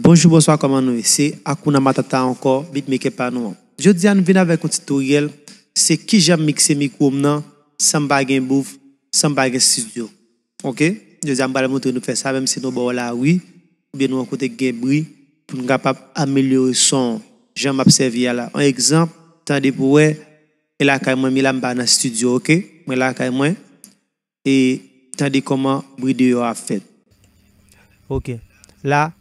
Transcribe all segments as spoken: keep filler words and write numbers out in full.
Bonjou, bonswa, kòman nou ye? Se Akuna Matata ankò, beatmaker pa nou an. Jodi a, nou vin avèk yon titoryèl, se kijan m mikse mikwo m nan san m pa gen bouf, san m pa gen estidyo. Oke? Jodi a, m pral montre nou fè sa, menm si nou bò lari, oubyen nou yon kote k gen bri, pou n kapab amelyore son jan m ap sèvi a la. Yon egzanp, tande pou wè, e lakay mwen, mi la m pa nan estidyo, oke? Mwen lakay mwen, e tande kòman bri deyò a fèt. Oke. La,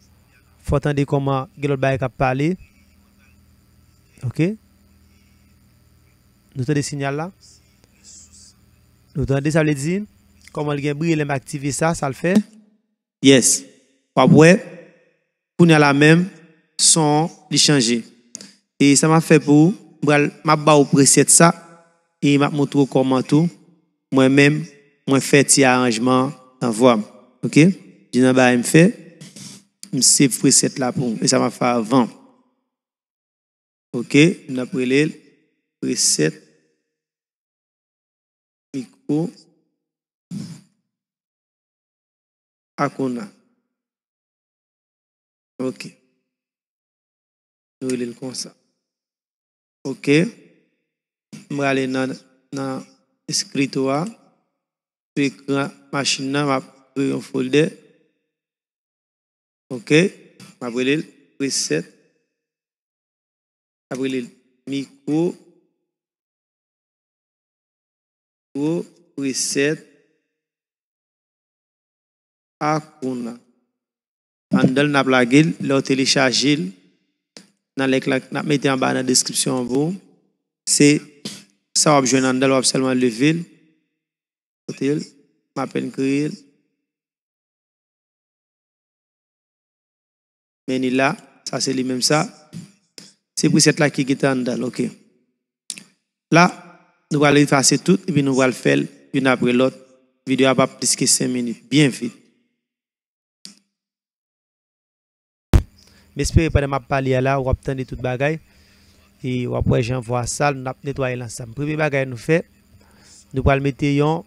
fò tande kòman gen lòt bagay k ap pale. Oke. Nou tande siyal la? Nou tande, sa vle di, kòman l gen bri, lè m aktive sa, sa l fè? Yes. W ap wè, kounye a la menm, son an, li chanje. E sa m ap fè pou ou, m pral, m ap ba ou preset sa, e m ap montre w kòman tou, mwen menm, mwen fè ti aranjman an nan vwa m. Oke? Youn nan bagay m fè, m save preset la pou ou. E sa m ap fè avan. Oke, n ap rele l preset mikwo Akuna. Oke. Nou rele l konsa. Oke. M prale nan, nan eskrito a. Sou ekran machin nan, m ap kreye yon folder. Oke. M ap rele l preset. M ap rele l mikwo, mikwo preset Akuna. Anndan l, n ap lage l, lè w telechaje l, nan link la, n ap mete anba nan deskripsyon an pou ou. Se sa w ap jwenn anndan l, w ap sèlman leve l. Kote l? M apèn kreye l. Men ni la, sa se li menm sa. Se preset la ki gentan anndan l, oke. La, nou pral efase tout, epi nou pral fè l youn apre lòt. Videyo a p ap plis ke senk minit, byen vit. M espere pandan m ap pale a la, w ap tande tout bagay. E w ap wè jan vwa sal, n ap netwaye l ansanm. Premye bagay nou fè, nou pral mete yon,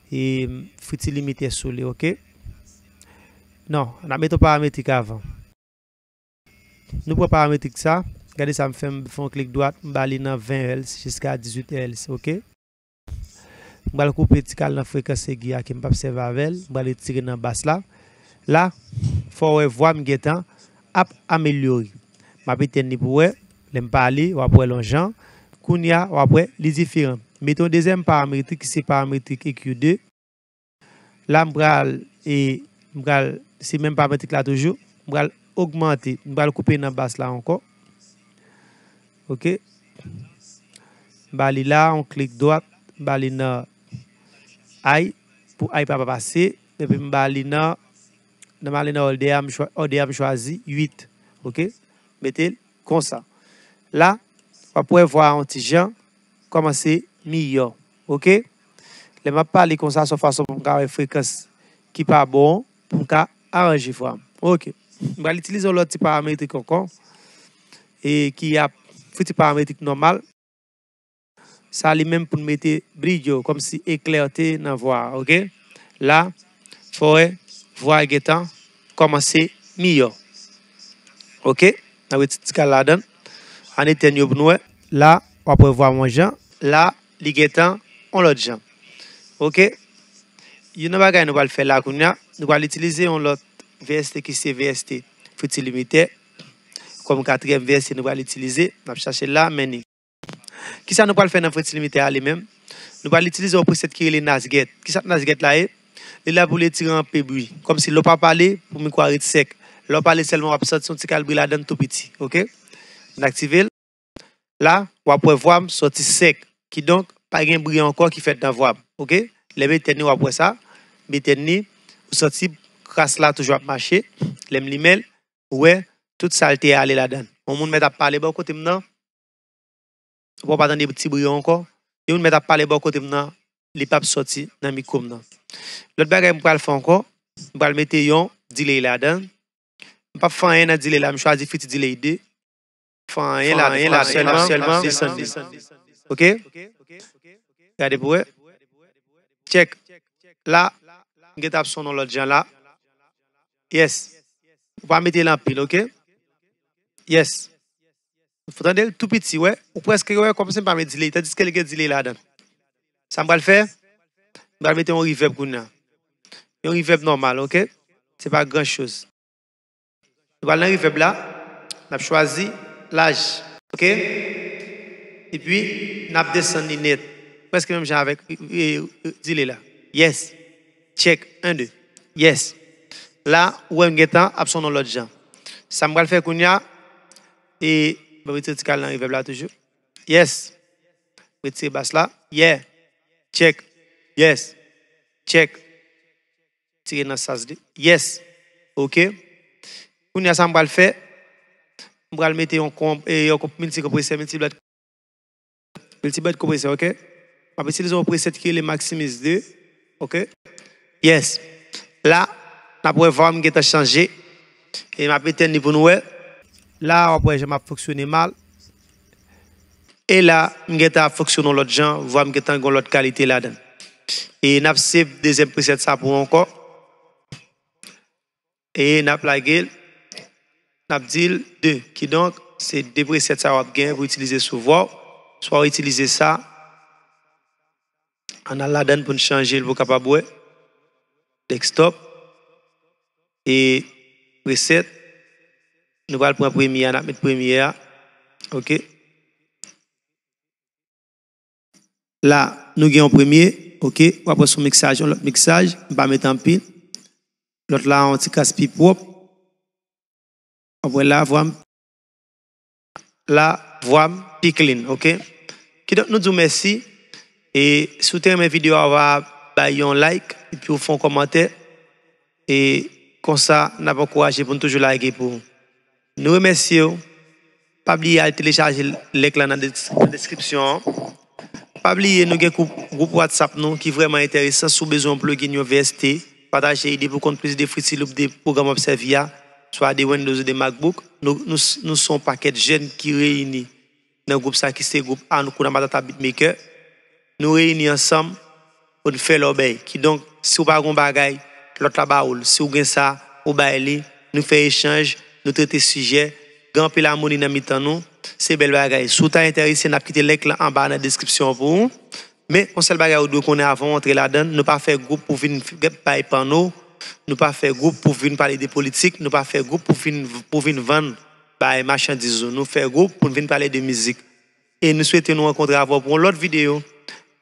e, friti limitè sou li, oke? Non, n ap mete yon parametrik avan. Nou pran parametrik sa, gade sa m fè, m fè yon klik dwat, m ba li nan ven hertz jiska dizuit hertz, oke? M pral koupe ti kal nan frekans egi a ke m p ap sèvi avè l. M pral retire nan bas la. La, fò w wè vwa m gentan ap amelyore. M ap etèn li pou w wè. Lè m pale, w ap wè l yon jan. Kounye a, w ap wè li diferan. Mete yon dezyèm parametrik ki se parametrik E Q de. La, m pral, e, m pral, se menm parametrik la toujou. M pral ogmante, m pral koupe nan bas la ankò. Oke. M ba li la, yon klik dwat, m ba li nan ay, pou ay pa pase, epi m ba li nan, nan, m ale nan òdè a, m chwa-, òdè a, m chwazi uit. Oke? Mete l konsa. La, w ap wè vwa a yon ti jan kòmanse miyò. Oke? Lè m ap pale konsa, se yon fason pou m ka wè frekans ki pa bon, pou m ka aranje vwa m. Oke. M pral itilize yon lòt ti parametrik ankò, e ki ap fouti parametrik nòmal. Sa li menm pou n mete brillo, kòmsi eklète nan vwa a, oke? La, fò wè, vwa a gentan kòmanse miyò. Oke? N ap retire ti kal ladan l. Ann etèn yo pou n wè. La, w ap wè vwa m yon jan. La, li gentan yon lòt jan. Oke? Youn nan bagay nou pral fè la kounye a, nou pral itilize yon lòt V S T ki se V S T friti limitè. Kòm katriyèm V S T nou pral itilize, n ap chache l la, men ni. Kisa nou pral fè nan friti limitè a li menm? Nou pral itilize yon preset ki rele Nasget. Kisa Nasget la ye? Li la pou l retire anpe bri. Kòmsi lè w pa pale, pou mikwo a ret sèk. Lè w pale sèlman, w ap santi yon ti kal bri ladan l tou piti. Oke? N aktive l. La, w ap wè vwa m sòti sèk. Kidonk, pa gen bri ankò ki fèt nan vwa m. Oke? Lè m etèn li, w ap wè sa. M etèn li, ou santi kras la toujou ap mache. Lè m limen l, ou wè, tout salte a ale ladan l. Yon moun mèt ap pale bò kote m nan. Ou pa tande ti bri yo ankò. Yon moun mèt ap pale bò kote m nan, li p ap sòti nan mikwo m nan. Lòt bagay m pral fè ankò, m pral mete yon delay ladan l. M p ap fè anyen nan delay la, m chwazi friti delay de. Fè anyen ladan, fè anyen ladan, sèlman, sèlman desann li. Oke? Gade pou wè. Check. La, m gentan ap sonn yon lòt jan la. Yes. Ou pa mete l anpil, oke? Yes. Ou tande l tou piti, wè. Ou prèske wè kòmsi m pa met delay, tandiske li gen delay ladan l. Sa m pral fè? M pral mete yon reverb kounye a. Yon reverb nòmal, oke? Se pa gran choz. Nou pral nan reverb la. N ap chwazi laj, oke? Epi, n ap desann li nèt. Prèske menm jan avèk, e, e, delay la. Yes. Check. Un, deux. Yes. La, ou wè m gentan ap sonn yon lòt jan. Sa m pral fè kounye a, e, ban m retire ti kal nan reverb la toujou. Yes. Retire bas la. Yeah. Check. Yes. Check. Tire nan sas li. Yes. Oke. Kounye a sa m pral fè, m pral mete yon konp-, e, yon konp-, milti konpresè, milti band, milti band konpresè, oke? M ap itilize yon preset ki rele Maximize de, oke? Yes. La, n ap wè vwa m gentan chanje. E m ap etèn li pou nou wè. La, w ap wè jan m ap fonksyone mal. E la, m gentan ap fonksyone yon lòt jan, vwa m gentan gen yon lòt kalite ladan l. E n ap save dezyèm preset sa pou ou ankò. E n ap lage l, n ap di l de. Kidonk, se de preset sa w ap gen pou itilize sou vwa w. Swa w itilize sa, ann al ladan l pou n chanje l pou w kapab wè. Desktop. E preset. Nou pral pran premye a, n ap met premye a. Oke. La, nou gen yon premye, oke. W ap wè se yon miksaj, yon lòt miksaj. M pa met anpil. Lòt la, yon ti kras pi pwòp. W ap wè la, vwa m, la, vwa m pi clean, oke? Kidonk, nou di w mèsi. E si w te renmen videyo a, w a bay yon like, epi w fè yon kòmantè. E konsa, n ap ankouraje pou n toujou lage pou ou. Nou remèsye w. Pa bliye al telechaje link la nan des-, nan deskripsyon an. Pa bliye, nou gen gwoup, gwoup WhatsApp nou ki vrèman enteresan. Si w bezwen yon plugin, yon V S T, pataje ide pou konn plis de Fruity Loop, de pwogram w ap sèvi a, swa de Windows ou de MacBook. Nou, nou, nou se yon pakèt jèn ki reyini nan gwoup sa ki se gwoup Hakuna Matata Beatmaker. Nou reyini ansanm pou n fè lòbèy. Kidonk, si w pa gen yon bagay, lòt la ba ou l. Si w gen sa, ou bay li, nou fè echanj, nou trete sijè. Gen anpil amoni nan mitan nou. Se bèl bagay. Si w ta enterese, n ap kite link lan anba nan deskripsyon an pou ou. Men, yon sèl bagay ou dwe konnen avan w antre ladan l, nou pa fè gwoup pou vin f-, bay panno, nou pa fè gwoup pou vin pale de politik, nou pa fè gwoup pou vin, pou vin vann bay machandiz ou. Nou fè gwoup pou n vin pale de mizik. E nou swete nou rankontre avè w pou yon lòt videyo.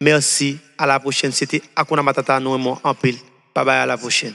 Mèsi, a la pwochèn. Se te Hakuna Matata, nou renmen w anpil. Babay, a la pwochèn.